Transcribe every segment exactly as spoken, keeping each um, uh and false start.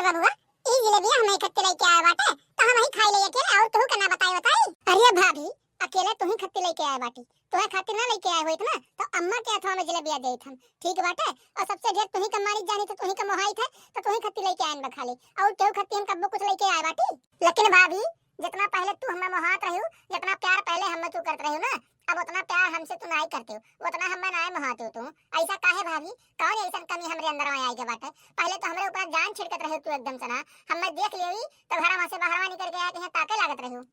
बबुआ, ई जिलेबिया हमही खत्ती लइके आए बाटे, त हमही खाई ले अकेले, अउर केहू के ना बताई बताई। अरे भाभी, अकेले तुही खत्ती लइके आए बाटी, तुहे खातिर ना लइके आए होइत ना, त अम्मा के हथवा में जिलेबिया देइत हम, ठीक बाटे? अउर सबसे ढेर तुही का मारी जानी, त तुही का मोहाइत है, त तुही खत्ती लइके आइन बा खाली, अउर केहू खत्ती हम कब्बो कुछ लइके आए बाटी। लेकिन भाभी, जितना पहले तू हमें मोहात रहियो, जितना प्यार पहले हमें तू करत रहियो ना, अब उतना प्यार हमसे तू नाई करते हो, उतना हमें नाई मोहाते हो तू। ऐसा काहे भाभी? कौन ऐसन कमी हमरे अंदर में आई के बाटे? पहले तो हमरे ऊपर जान छिड़कत रहे तू एकदम से ना, हमें देख लेवी तो घर में से बाहर निकल के आके यहाँ ताके लागत रहे।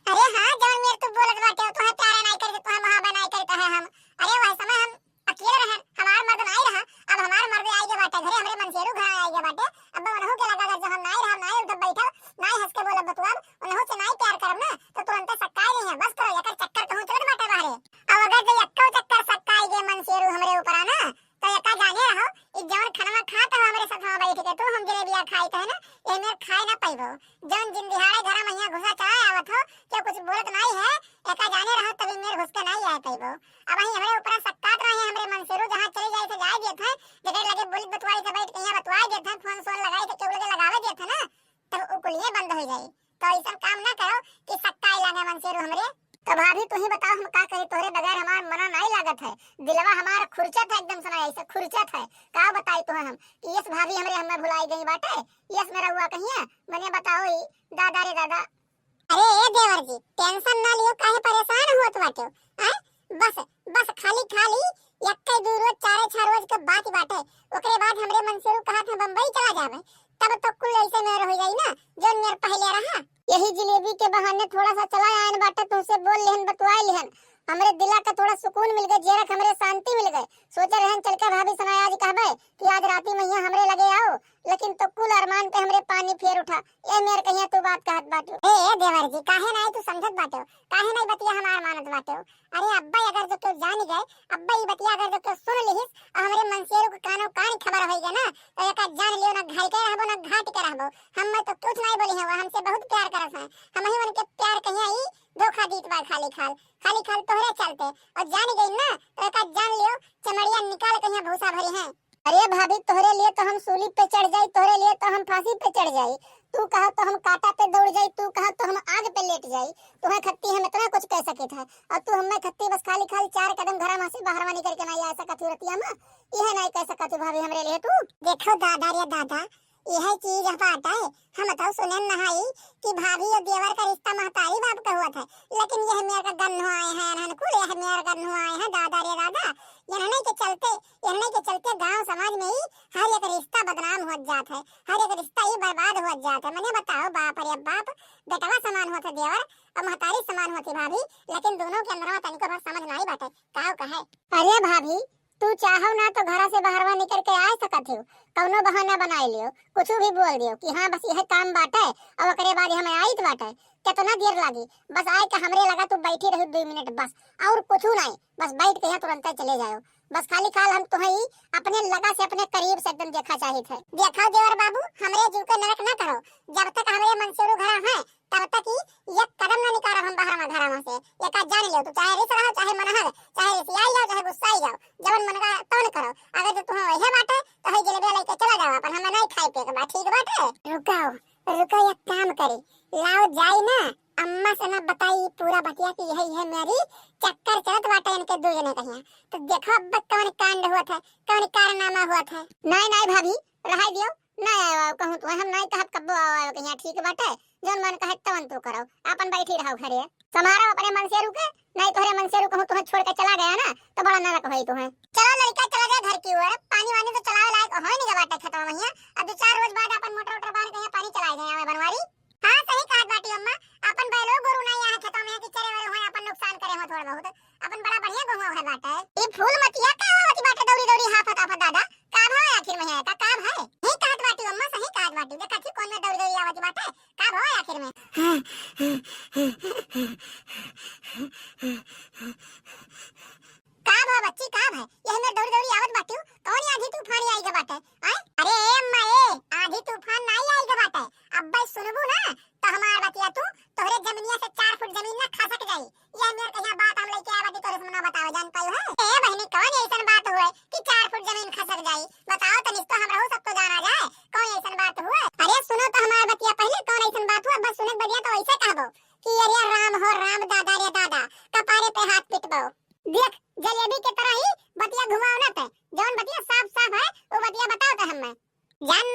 अरे हाँ, जौन मेर तू बोलत बाटे, तोहे प्यार नाई करते, तोहे मोहब्बत नाई करते है हम। अरे वह समय हम अकेले रहन, हमार मर्द नाई रहा, अब हमार मर्द आई के बाटे घरे, हमरे मनसेरू घर आई के बाटे। अब उनहु के लगा अगर जो हम नाई रहब, नाई उठब बैठब, नाई हंस के बोलब बतुआब, उनहु से नाई प्यार करब ना, तो तुरंते सक्काई रही है। बस करो, एकर चक्कर कहूँ चलत बाटे बाहरे। अब अगर जो एक्को चक्कर सक्काई के मनसेरू हमरे ऊपर आना, तो एका जाने रहो, ई जौन खनवा खात हो हमरे साथ बैठ के, तू हम जलेबिया खाई तो है ना, ये मेर खाए ना पाइबो। जौन जिन दिहाड़े घर में यहाँ घुसा चला आवत हो, क्यों कुछ बोलत नाई है, एका जाने रहो तभी मेर घुस के नाई आए पाइबो। अब वही हमरे ऊपर सक्कात रहे, हमरे मनसेरू जहाँ चले जाए से जाए देत है, जगह लगे बोली बतवाई से बैठ के यहाँ बतवाई देत है, फोन सोन लगाई से केहू लगे लगावे देत है ना, तब उ कुलिये बंद हो जाई। तो ऐसा काम ना करो कि सक्काई लागे मनसेरू हमरे। तो भाभी तू ही बताओ हम का करी, तोहरे बगैर हमार मना नाई लागत है, दिलवा हमार खुरचत है एकदम से ना, ऐसे खुरचत है। का बताई तुहे हम कि यस भाभी हमरे हमें भुलाई गई बाटे, यस मेरा हुआ कहिए, मने बताओ ई दादा रे दादा। अरे ए देवर जी, टेंशन ना लियो, काहे परेशान होत बाटे? हैं? बस, बस खाली, खाली एक्के दू रोज, चारे छह रोज के बात बाटे। ओकरे बाद हमरे मनसेरू कहत हैं बम्बई चला जावे, तब तो कुल ऐसे मेर हो जाई ना, जौन मेर पहले रहा। यही जिलेबी के बहाने थोड़ा सा चला आयन बाटे, तुमसे बोल लेहन, बतुआ लेहन, हमरे दिला का थोड़ा सुकून मिल गए, जेरा का हमरे शांति मिल गए। सोचे रहन चल के भाभी से आज कहबे कि आज राती में यहाँ हमरे लगे आओ, लेकिन तो कुल अरमान पे हमरे पानी फेर उठा। ए मेर कहिया तू बात कहत बाटू। ए, ए देवर जी, काहे नाई तू समझत बाटू? काहे नाई बतिया हमार मानत बाटू? अरे अब्बा अगर जो केहू जान गए, अब्बा ई बतिया अगर जो केहू सुन लिहिस, और हमरे मनसेरू के कानो कान खबर होई गए ना, तो एका जान लियो ना घर के रहबो ना घाट के रहबो। हम तो कुछ नाई बोली है, वो हमसे बहुत प्यार करत है। हम ही उनके प्यार कहिया ई धोखा दीत बा खाली खाल, खाली खाल तोहरे चलते। और जान गई ना, तो एका जान लियो चमड़िया निकाल कहिया भूसा भरी है। अरे भाभी, तोहरे लिए तो हम सूली पे चढ़ जाई, तोहरे लिए तो हम फांसी पे चढ़ जाई। तू कहा तो हम कांटा पे दौड़ जाई, तू कहा तो हम आग पे लेट जाई। तुहे खत्ती हम इतना कुछ कह सकित है, और तू हमें खत्ती बस खाली खाली चार कदम घरा में से बाहर निकल के नहीं आ सकत हो रतिया में, यह नहीं कह सकत हो भाभी हमरे लिए तू। देखो दादा रे दादा, यह चीज बात है, हम तो सुने नहाई कि भाभी और देवर का रिश्ता महतारी बाप का होत है, लेकिन यह मेर का गन्हो आए हैं, अनहन कुल यह मेर गन्हो आए हैं, दादा रे दादा। यहने के चलते, यहने के चलते गांव समाज में ही हर एक रिश्ता बदनाम होत जात है, हर एक रिश्ता ही बर्बाद होत जात है। मने बताओ, बाप रे बाप, बेटवा समान होत है देवर और महतारी समान होत है भाभी, लेकिन दोनों के अंदर में तनिको भर समझ नहीं बाटे, काव कहे। अरे भाभी, तू चाहो ना तो घरा से बाहरवा निकल के आ सकत हो, कौनो बहाना बनाई लियो, कुछ भी बोल दियो कि हाँ बस यह काम बाटे, और ओकरे बाद हम आइत बाटे। कितना देर लागी, बस आए के हमरे लगा तू बैठी रही दो मिनट बस, और कुछ नहीं, बस बैठ के यहाँ तुरंत चले जाओ। बस खाली खाल हम तुम्हें ही अपने लगा से, अपने करीब से एकदम देखा चाहित है। देखा देवर बाबू, हमरे जीव के नरक ना करो, जब तक हमरे मनसेरू घरा है तब तक ही एक कदम ना निकालब हम बाहर में घरा में से। एका जान लियो, तू चाहे रिस रहो, चाहे मनहर, चाहे रिसियाई जाओ, चाहे गुस्साई जाओ, जवन मन का तवन करो। अगर जो तुम्हें वही बाटे तो है जलेबिया लेके चला जाओ अपन, हमें नहीं खाए पिए के बा, ठीक बाटे? रुकाओ, रुको, एक काम करी, लाओ जाई ना, अम्मा से ना बताई पूरा बतिया कि यही है मेरी चक्कर चलत बाटे इनके दो जने कहिया। तो देखो अब कौन कांड हुआ था, कौन कारनामा हुआ था। नहीं नहीं भाभी, रहाई दियो, नहीं आयो कहूँ तुम्हें, हम नहीं कहब कब्बो आओ आयो कहिया, ठीक बाटे? जौन मन कहे तवन तू करो, अपन बैठी रहो घरे। समारो अपने मनसेरू के, नहीं तोहरे मनसेरू कहूँ तुम्हें छोड़ के चला गया ना तो बड़ा नरक होई तुम्हें। चलो लड़का चला जा घर की ओर, पानी वानी तो चलावे लायक होई नहीं बाटे खेतवा में हिया। अब दो चार रोज बाद अपन मोटर वोटर बांध के यहाँ पानी चलाए जाए आवे बनवारी। हाँ सही कहत बाटी अम्मा, अपन बैलो गोरू नहीं यहाँ खेतवा में कि चरे वरे होए अपन नुकसान करे हो थोड़ा बहुत, अपन बड़ा बढ़िया गहुआ है बाटे। ई फूल मतिया का होती बाटे दौरी दौरी हाफत आफत दादा, का भाव है आखिर में है का, का भाव है? सही कहत बाटी अम्मा, सही कहत बाटी, देखा थी कौन में दौरी दौरी आवत बाटे, का भाव है आखिर में? का भाव बच्ची, का भाव? यह में दौरी दौरी आवत बाटी, कौन आंधी तूफान आई गे बाटे? आय? अरे ए अम्मा ए, आंधी तूफान नहीं आई गे बाटे, अब्बे सुनबू ना तो हमार बतिया तू तोहरे जमीनिया से चार फुट जमीन ना खसक जाई। यह मेर कहिया बात हम लेके आए बाटी तोरे से ना बतावे जान पाई है। ए बहनी, कौन ऐसन बात हुए कि चार फुट जमीन खसक जाई? बताओ तनिस तो हमरहू सब तो जाना जाए, कौन ऐसन बात हुए? अरे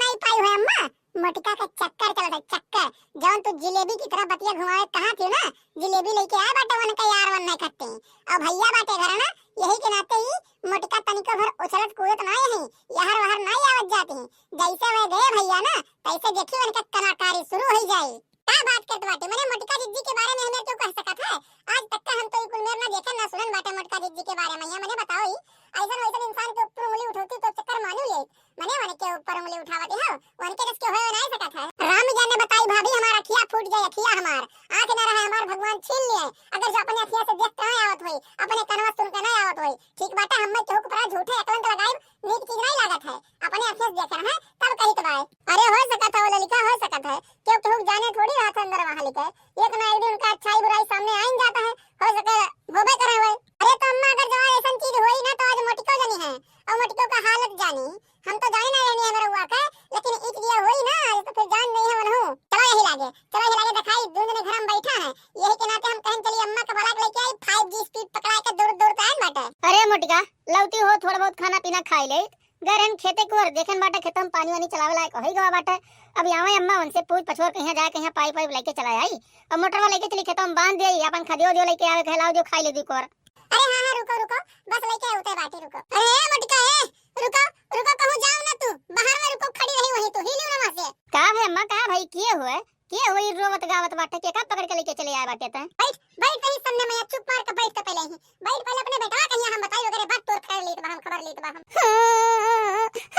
नहीं पाई है अम्मा, मोटका के चक्कर चलत है, चक्कर। जौन तू जिलेबी की तरह बतिया घुमावे कहा थी ना, जिलेबी लेके आए बाटे, उनका यार वन नहीं करते। और भैया बाटे घर ना, यही के नाते ही मोटका तनिको भर उछलत कूदत ना है, यहर वहर ना आवत जाती। जैसे वह गए भैया ना, तैसे देखी उनका कलाकारी शुरू हो जाए। का बात करत बाटे? मने मोटका जिज्जी के बारे में हमें क्यों कह सकत है? आज तक का हम तो ई कुल मेर ना देखे ना सुनन बाटे मोटका जिज्जी के बारे में। या मने बताओ ही, ऐसन वैसन इंसान के ऊपर उंगली उठौती तो चक्कर मानू ले। मने मने के ऊपर उंगली उठावत हो, उनके जस के होए ना सकत है। राम जाने बताई भाभी, हमार अखिया फूट जाए, अखिया हमार, आँख ना रहे हमार, भगवान छीन लिए। अगर जो अपने अखिया से देख के ना आवत होई, अपने कनवा सुन के ना आवत होई, ठीक बाटे, हमें केहू के ऊपर झूठे अकलंक लगाई, नीक चीज नहीं लागत है। अपने अखिया से देखे रहे, तब कही तो बाय। अरे हो सकत है वो ललिका, हो सकत है, क्यों केहू जाने थोड़ी रहत है अंदर वहाँ लिखे। एक ना एक दिन उनका अच्छाई बुराई सामने आइन जाता है, हो सके होबे करे हुए। अरे तो अम्मा, अगर जवान ऐसन चीज होई ना तो आज मोटिको जानी है और मोटिको का हालत जानी। हम तो जाने ना रहनी है मेरे हुआ के, लेकिन इच दिया होई ना आज तो फिर जान नहीं है वनहु। चलो यही लागे, चलो यही लागे दिखाई, दूध ने घर में बैठा है, यही के नाते हम कहें चलिए अम्मा का बलाक लेके आई, five G speed पकड़ा के दौड़ दौड़ के आइन बाटे। अरे मोटिका, लौटी हो थोड़ा बहुत खाना पीना खाई ले, गए रहन खेते को और देखन बाटे खेतों में पानी वानी चलावे लायक होई गवा बाटे। अब आवे अम्मा उनसे पूछ पछोर कहीं जाए कहीं पाइप वाइप लेके चला आई और मोटरवा लेके चली खेतों में बांध दे, अपन खदियो दियो लेके आवे कहे लाओ जो खाई ले दी कोर। अरे हाँ हाँ रुको रुको, बस लेके उते बाटी रुको। अरे ए मोटका ए, रुको रुको, कहूँ जाओ ना तू, बाहर में रुको, खड़ी रही वहीं तू, हिलियो ना वहाँ से। का है अम्मा, का भाई किए हुए? के होई रोवत गावत बाटे, के का पकड़ के लेके चले आए बाटे तैं? बैठ, बैठ रही सामने मैया, चुप मार के बैठ तो पहले ही। बैठ पहले अपने बेटवा कहिया हम बताई वगैरह बात तोर खैर लेत बा हम, खबर लेत बा हम।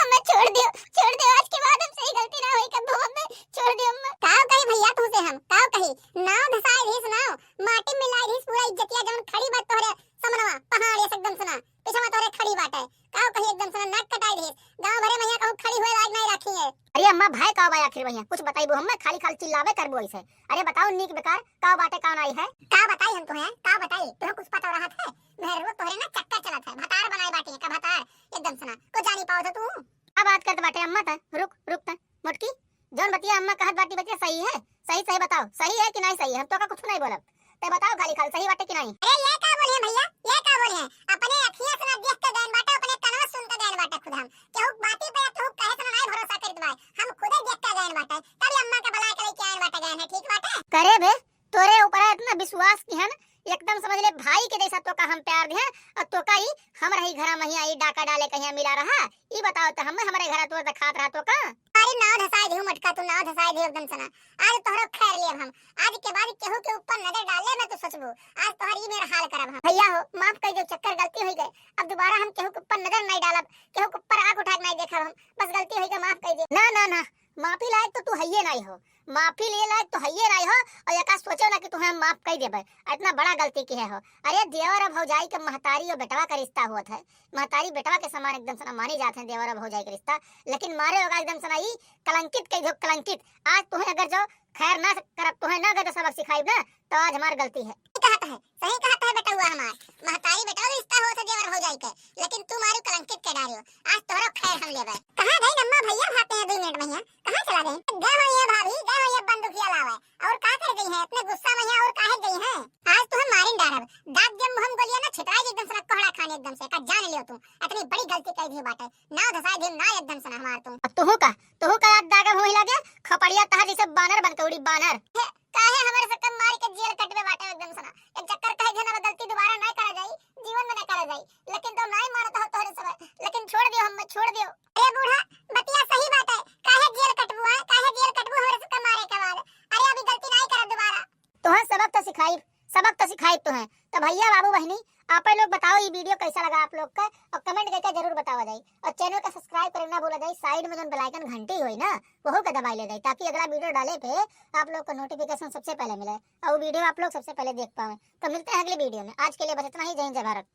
हमें छोड़ दियो, छोड़ दियो, आज के बाद हमसे ये गलती ना होई कबो, हमें छोड़ दियो अम्मा। काव कही भैया तुमसे हम, काव कही? नाव धसाए रहीस नाव, माटी मिलाए रहीस पूरा इज्जतिया जौन खड़ी बात तोहरे समनवा, पहाड़ ये एकदम सुना। पिछवा तोरे खड़ी बाटे। काव कही एकदम सना नाक कटाई देस। गाँव भरे मैया कहूँ खड़ी हुए लायक नहीं राखी है। अरे अम्मा भाई काव बा आखिर भैया? कुछ बताइबू हमें, खाली खाली चिल्लावे करबू ऐसे। अरे बताओ नीक बेकार काव बाटे काव नाई है? का बताई हम तुहें, का बताई? तुहें कुछ पता रहत है? मेहरुआ तोहरे ना चक्कर चलत है। भतार बनाए बाटी है का भतार? एकदम सना। कुछ जानी पाओ तो तू? का बात करत बाटे अम्मा त? रुक, रुक त। मोटकी, जौन बतिया अम्मा कहत बाटी बतिया सही है? सही सही बताओ, सही है कि नहीं सही है? हम तोका कुछ नहीं बोलब। ते बताओ खाली खाली सही बाटे कि नहीं? अरे ये का बोले हैं भैया, ये का बोले हैं? अपने अखियां से ना देख के गैन बाटे, अपने कनवा सुन के गैन बाटे खुद हम। केहू बाती पे केहू कहे से ना नहीं भरोसा करत बाय। हम खुदे देख के गैन बाटे, तब अम्मा के बुला के लेके आए बाटे गैन है, ठीक बाटे? करे बे, तोरे ऊपर इतना विश्वास की है ना, एकदम समझ ले भाई के जैसा तोका हम प्यार दिहे और तोका ही हम रही घरा में ही आई डाका डाले कहीं मिला रहा। ई बताओ तो हमें हमरे घरा तोर दिखात रहा तोका। अरे नाव धसाई दियो मटका, तू नाव धसाई दियो एकदम सना। आज तोहरो खैर लेब हम। आज के बाद केहू के ऊपर नजर डाले में तू सोचबू, आज तोहर ई मेरा हाल करब हम। भैया हो, माफ कर दो, चक्कर गलती हो गए, अब दोबारा हम केहू के ऊपर नजर नहीं डालब, केहू के ऊपर आँख उठा के नहीं देखब हम, बस गलती हो गई, माफ कर दो। ना ना ना, माफी लायक तो तू हइये नहीं हो, माफी ले लायक तो हइये नहीं हो, और एका सोचो ना कि तुहें हम माफ कर देबे, इतना बड़ा गलती किहे हो। अरे देवर और भौजाई के महतारी और बेटवा का रिश्ता होत है, महतारी बेटवा के समान एकदम सना मानी जात है देवर और भौजाई के रिश्ता, लेकिन मारे होगा एकदम सना ई कलंकित कह दो, कलंकित। आज तुहें अगर जो खैर ना करब, तुहें ना अगर जो सबक सिखाइब ना, तो आज हमार गलती है। सही कहत है, सही कहत है बेटवा हमार, महतारी बेटवा के रिश्ता होत है देवर भौजाई के, लेकिन तू मारू कलंकित के डारियो, आज तोहरो खैर हम लेबे। कहाँ गई अम्मा, भैया भागते हैं दो मिनट में यहाँ, कहाँ चला गई? गए हो ये भाभी, गए हो ये बंदूकिया लावे, और का कर गई है इतने गुस्सा में यहाँ, और काहे गई है? आज तो हम मारिन डारब, दांत जब मुहम गोलिया ना छितराई एकदम से ना कोहड़ा खाने एकदम से, का जान लियो तू, इतनी बड़ी गलती कर दी बाटे, नाव धसाई दी ना एकदम से ना हमार तू। अब तुहू का, तुहू का याद दागा होई लागे, खपड़िया तहा जैसे बानर बन के उड़ी बानर। हे, काहे हमारे से कम मार के जेल कटबे बाटे एकदम से ना, एक चक्कर कहे घना गलती दोबारा ना करा जाई, जीवन में ना करा जाई, लेकिन तुम नहीं मानत हो तोहरे सब, लेकिन छोड़ दियो हमें, छोड़ दियो। अरे बूढ़ा, बतिया सही बात है, काहे जेल कटबू है, काहे जेल कटबू हमरे सबके मारे के बाद? अरे अभी गलती नहीं करब दोबारा। तोहे सबक तो सिखाई, सबक तो सिखाई तोहे। तो भैया बाबू बहनी, आप लोग बताओ ये वीडियो कैसा लगा आप लोग का, और कमेंट करके जरूर बतावा जाए, और चैनल का सब्सक्राइब करे ना भूला जाए। साइड में जो बेल आइकन घंटी होई ना, वहू का दबाई ले जाए, ताकि अगला वीडियो डाले पे आप लोग को नोटिफिकेशन सबसे पहले मिले, और वीडियो आप लोग सबसे पहले देख पावे। तो मिलते हैं अगली वीडियो में, आज के लिए बस इतना ही। जय हिंद, जय भारत।